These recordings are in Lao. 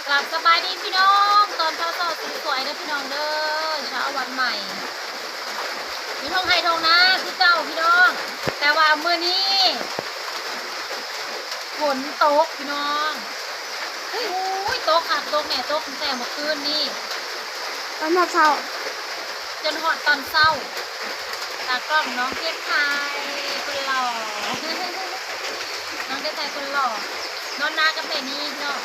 ກາບສະບາຍດີພີ່ນ້ອງ ຕອນເຊົ້າໆ ສວຍໆ ເດີພີ່ນ້ອງເດີ ເຊົ້າວັນໃໝ່ ຢູ່ທົ່ງໄຮ່ທົ່ງນາຄືເກົ່າພີ່ນ້ອງ ແຕ່ວ່າມື້ນີ້ຝົນຕົກພີ່ນ້ອງ ອຸ້ຍ ຕົກຄັກຕົກແນ່ ຕົກຕັ້ງແຕ່ມື້ຄືນນີ້ ຕອນເຊົ້າ ຈົນຮອດຕອນເຊົ້າ ຕາກ້ອງນ້ອງເທບໄທຄົນຫຼໍ່ ນ້ອງເທບໄທຄົນຫຼໍ່ ນອນນາກັບແມ່ນີເນາະ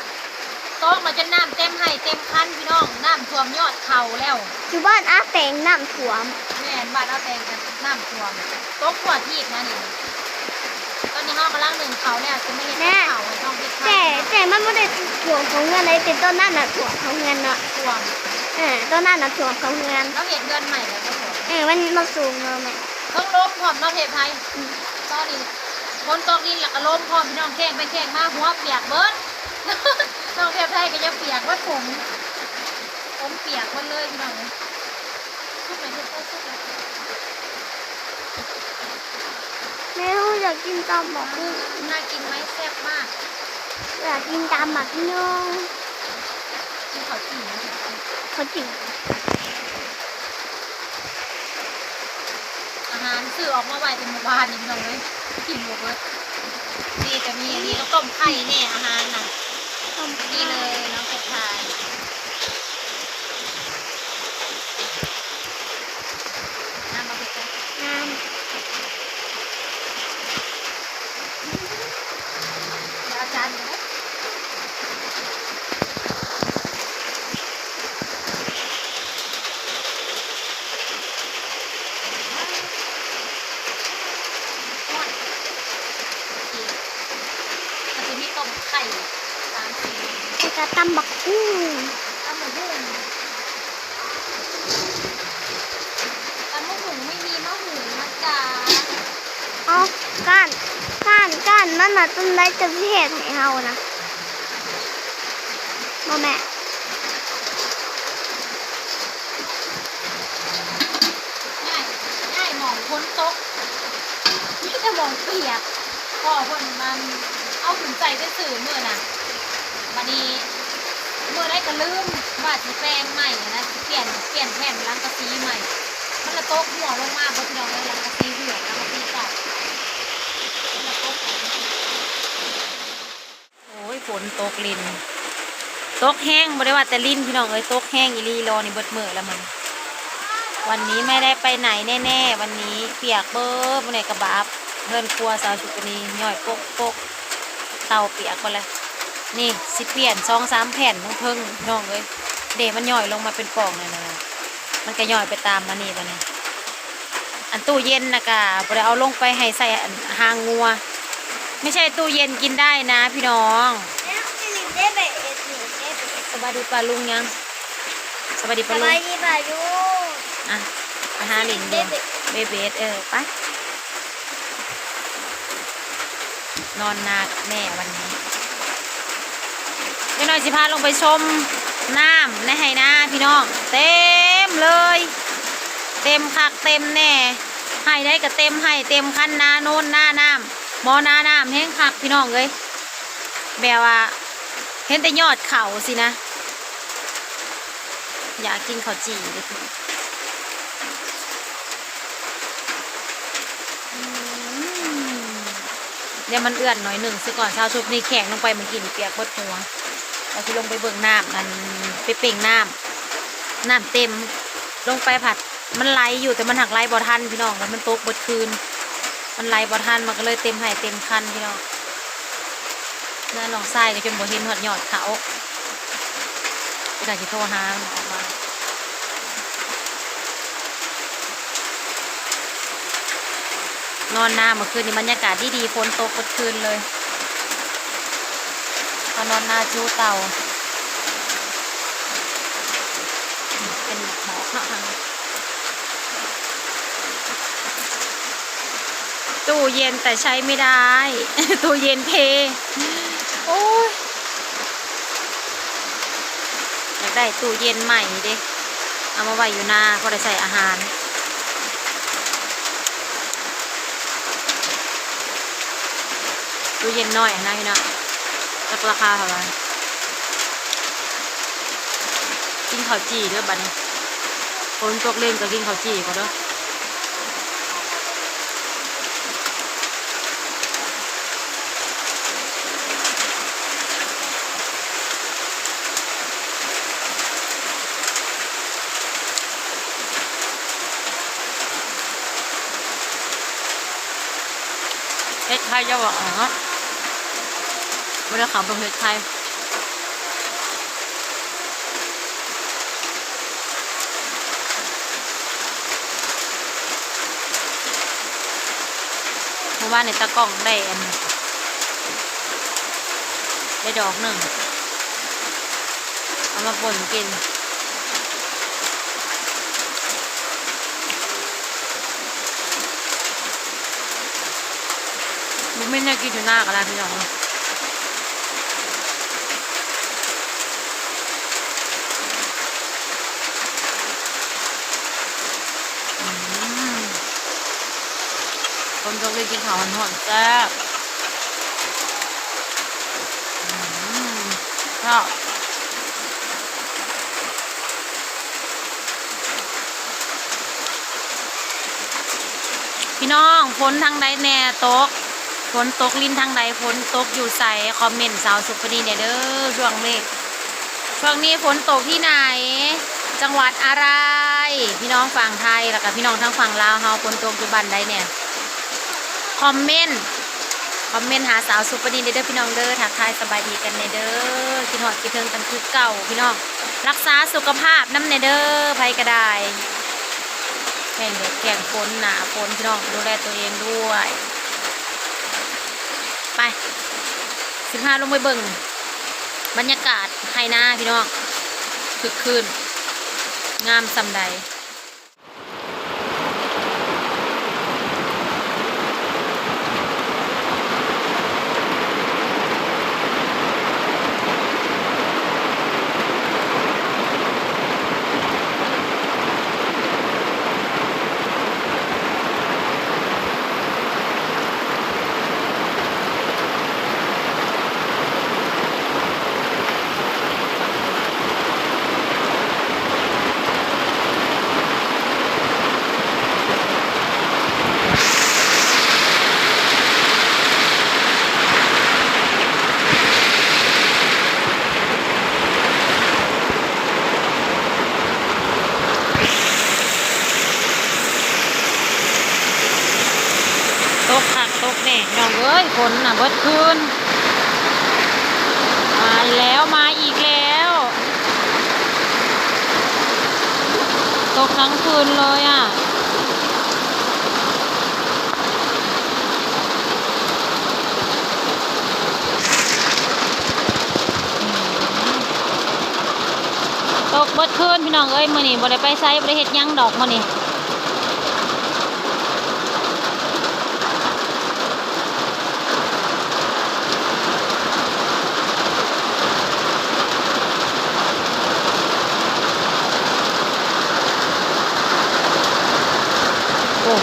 ຕົກມາຈົນນ້ຳເຕັມໄຮ່ເຕັມຄັນພີ່ນ້ອງ ນ້ຳຖ້ວມຍອດເຂົາແລ້ວ ຢູ່ບ້ານອາແຕງນ້ຳຖ້ວມ ແມ່ນ ບ້ານອາແຕງກະນ້ຳຖ້ວມ ຕົກທົ່ວທີບນະນີ້ ຕອນນີ້ເຮົາກຳລັງໜຶ້ງເຂົ້າແລ້ວ ຊິມາເຮັດກັບເຂົ້າໃຫ້ນ້ອງເຮັດ ແຕ່ ແຕ່ມັນບໍ່ໄດ້ຖ້ວມເຂົ້າເຮືອນເດ້ ແຕ່ຕອນນັ້ນນະຖ້ວມເຂົ້າເຮືອນເນາະ ຖ້ວມ ເອີ ຕອນນັ້ນນະຖ້ວມເຂົ້າເຮືອນ ລາວເຮັດເຮືອນໃໝ່ແລ້ວບໍ່ຖ້ວມ ເອີ ມັນ ມັນສູງເນາະແມ່ ເທິງລົມພ້ອມເນາະເທບໄທ ອືມ ຕອນນີ້ຝົນຕົກລິນແລ້ວກະລົມພ້ອມ ພີ່ນ້ອງແຂ່ງໄປແຂ່ງມາຫົວປຽກເບິດ ນ້ອງເທບໄທກະຍັງປຽກເບິດຜົມ ຜົມປຽກເບິດເລີຍພີ່ນ້ອງເອີຍ ສຸກແລ້ວ ເທບໄທສຸກແລ້ວ. ແມ່ ຢາກກິນຕຳບັກຫຸ່ງ ໜ້າກິນໄໝ? ແຊບມາກ ຢາກກິນຕຳບັກຫຸ່ງ ກິນເຂົ້າຈີ່ ເຂົ້າຈີ່ ອາຫານຊື້ອອກມາໄວ້ແຕ່ມື້ວານນີ້ພີ່ນ້ອງເອີຍ ກິນບໍ່ເບິດ ມີແຕ່ມີອັນນີ້ ເຂົ້າຕົ້ມໄຂ່ແນ່ ອາຫານນະ ຕົ້ມໄຂ່ ນີ້ເລີຍ ນ້ອງເປັດທາຍ ງາມບໍ່ເປັດທາຍ? ງາມ ດຽວເອົາຈານໄປເດີ ຮ້ອນ ກະຊິມີຕົ້ມໄຂ່ ສາມສີ່ ແລ້ວກະຕຳບັກຫຸ່ງ ຕຳບັກຫຸ່ງ ຕຳບັກຫຸ່ງ ໄມ່ມີມະຫຸ່ງນະຈ໊ະ ເອົາ ກ້ານ ກ້ານ ກ້ານມັນນະ ຈັ່ງໃດຈັ່ງຊິເຮັດໃຫ້ເຮົານະ ບໍ່ແມ່ ຍ້າຍ ຍ້າຍໝ່ອງຝົນຕົກ ມີແຕ່ໝ່ອງປຽກ ພໍ່ເພິ່ນມັນເອົາຂຶ້ນໃສ່ຊື່ໆ ມື້ນະ ບາດນີ້ມື້ໃດກະລືມວ່າຊິແປງໃໝ່ຫັ້ນນະ ຊິປ່ຽນ ປ່ຽນແຜ່ນສັງກະສີໃໝ່ ມັນລະຕົກຮົ່ວລົງມາເບິດ ພີ່ນ້ອງເອີຍ ສັງກະສີຮົ່ວ ສັງກະສີເກົ່າ ມັນລະຕົກ ໂອ້ຍ ຝົນຕົກລິນ ຕົກແຮງ ບໍ່ໄດ້ວ່າແຕ່ລິນ ພີ່ນ້ອງເອີຍ ຕົກແຮງອີ່ຫຼີ ລໍນີ້ເບິດມື້ແລ້ວມື້ນີ້ ວັນນີ້ໄມ່ໄດ້ໄປໄຫນແນ່ໆ ວັນນີ້ປຽກເບິດ ມື້ນີ້ກະບາບ ເຮືອນຄົວສາວສຸກະນີ ຍ້ອຍປົກໆ ເຕົ່າປຽກເບິດແລ້ວ ນີ້ຊິປ່ຽນສອງສາມແຜ່ນເທິງໆ ພີ່ນ້ອງເອີຍ ເດ ມັນຍ້ອຍລົງມາເປັນປ່ອງນັ້ນນະ ມັນກະຍ້ອຍໄປຕາມອັນນີ້ບາດນີ້ ອັນຕູ້ເຢັນນະກະບໍ່ໄດ້ເອົາລົງໄປໃຫ້ໃສ່ອັນຫາງົວ ໄມ່ໃຊ່ຕູ້ເຢັນກິນໄດ້ນະພີ່ນ້ອງ ສະບາຍດີປ້າລຸງຍັງ ສະບາຍດີປ້າລຸງ ສະບາຍດີປ້າລຸງ ອ່ະ ໄປຫາຫຼິ້ນຢູ່ ເບເບດ ເອີ ໄປ ນອນນາກັບແມ່ວັນນີ້ ຈັກໜ້ອຍຊິພາລົງໄປຊົມນ້ຳໃນໄຮ່ນາພີ່ນ້ອງ ເຕັມເລີຍ ເຕັມຄັກເຕັມແນ່ ໄຮ່ໃດກະເຕັມໄຮ່ເຕັມຄັນ ນາໂນນ ນານ້ຳ ໝໍນານ້ຳແຮງຄັກພີ່ນ້ອງເອີຍ ແບບວ່າເຫັນແຕ່ຍອດເຂົາຊີ້ນະ. ຢາກກິນເຂົ້າຈີ່ເດ້ ອືມ ດຽວມັນເອື້ອນໜ້ອຍໜຶ່ງຊະກ່ອນ ຊາວຊຸບນີ້ແຂງລົງໄປມື້ກີ້ນີ້ປຽກເບິດຫົວ ວ່າຊິລົງໄປເບິ່ງນ້ຳ ອັນ ໄປເປັ່ງນ້ຳ ນ້ຳເຕັມ ລົງໄປພັດ ມັນໄຫຼຢູ່ ແຕ່ມັນຫາກໄຫຼບໍ່ທັນພີ່ນ້ອງ ແລ້ວມັນຕົກເບິດຄືນ ມັນໄຫຼບໍ່ທັນ ມັນກະເລີຍເຕັມໄຮ່ເຕັມຄັນພີ່ນ້ອງ ເຮືອນນ້ອງຊາຍກະຈົນບໍ່ເຫັນຮອດຍອດເຂົາ ເວລາຊິໂທຫາມັນອອກມາ ນອນນາມື້ຄືນນີ້ບັນຍາກາດດີໆ ຝົນຕົກເບິດຄືນເລີຍ ເຮົານອນນາຈູເຕົາ ເປັນໝອກເນາະທາງນີ້ ตู้เย็นแต่ใช้ไม่ได้ ตู้เย็นเพ โอ๊ย อยากได้ตู้เย็นใหม่เด้ เอามาไว้อยู่นา พอได้ใส่อาหาร ตู้เย็นน้อยหั้นนะพี่น้อง จักราคาเท่าไหร่ ເຂົ້າຈີ່ເດີບັດນີ້ ຝົນຕົກລິນກໍກິນເຂົ້າຈີ່ກ່ອນເດີ. ເຮັດໄຂ່ເຈົ້າບໍ່ອອກເນາະ ບໍ່ໄດ້ເຂົ້າເບິ່ງເຮັດໄຂ່. ເມື່ອວານນີ້ຕາກ້ອງໄດ້ອັນ ໄດ້ດອກໜຶ່ງ ເອົາມາປົ່ນກິນ. ບໍ່ມີແນວກິນຢູ່ນາກໍໄດ້ພີ່ນ້ອງເອີຍ. ອືມ ຄົນຕົກໄດ້ກິນເຂົ້າຮ້ອນໆ ແຊບ. ອືມ ເນາະ. ພີ່ນ້ອງ ຝົນທາງໃດແດ່ຕົກ? ຝົນຕົກລິນທາງໃດ? ຝົນຕົກຢູ່ໃສ? ຄອມເມັນສາວສຸພະນີແດ່ເດີ. ຊ່ວງນີ້ ຊ່ວງນີ້ຝົນຕົກທີ່ໃດ? ຈັງຫວັດອະໄລ? ພີ່ນ້ອງຝັ່ງໄທ ແລ້ວກະພີ່ນ້ອງທາງຝັ່ງລາວເຮົາ ຝົນຕົກຢູ່ບ້ານໃດແດ່? ຄອມເມັນ ຄອມເມັນຫາສາວສຸພະນີແດ່ເດີພີ່ນ້ອງເດີ. ທັກທາຍສະບາຍດີກັນແດ່ເດີ. ຄິດຮອດຄິດເຖິງກັນຄືເກົ່າພີ່ນ້ອງ. ລັກສາສຸຂະພາບນຳແດ່ເດີ ໃຜກໍໄດ້. ແຂ້ງແດດແຂ້ງຝົນ ໜ້າຝົນພີ່ນ້ອງ ດູແລຕົວເອງດ້ວຍ. ໄປ ຊິພາລົງໄປເບິ່ງບັນຍາກາດໄຮ່ນາພີ່ນ້ອງ ຄຶກຄື້ນ ງາມສ່ຳໃດ. ຕົກຄັກຕົກແນ່ພີ່ນ້ອງເອີຍ ຝົນນະເບິດຄືນ. ມາແລ້ວ ມາອີກແລ້ວ ຕົກທັງຄືນເລີຍອະ. ຕົກເບິດຄືນພີ່ນ້ອງເອີຍ ມື້ນີ້ບໍ່ໄດ້ໄປໃສ ບໍ່ໄດ້ເຮັດຫຍັງດອກມື້ນີ້. ໂອ້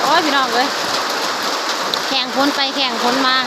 ໂອ້ຍ ພີ່ນ້ອງເອີຍ ແຂ່ງຝົນໄປແຂ່ງຝົນມາ.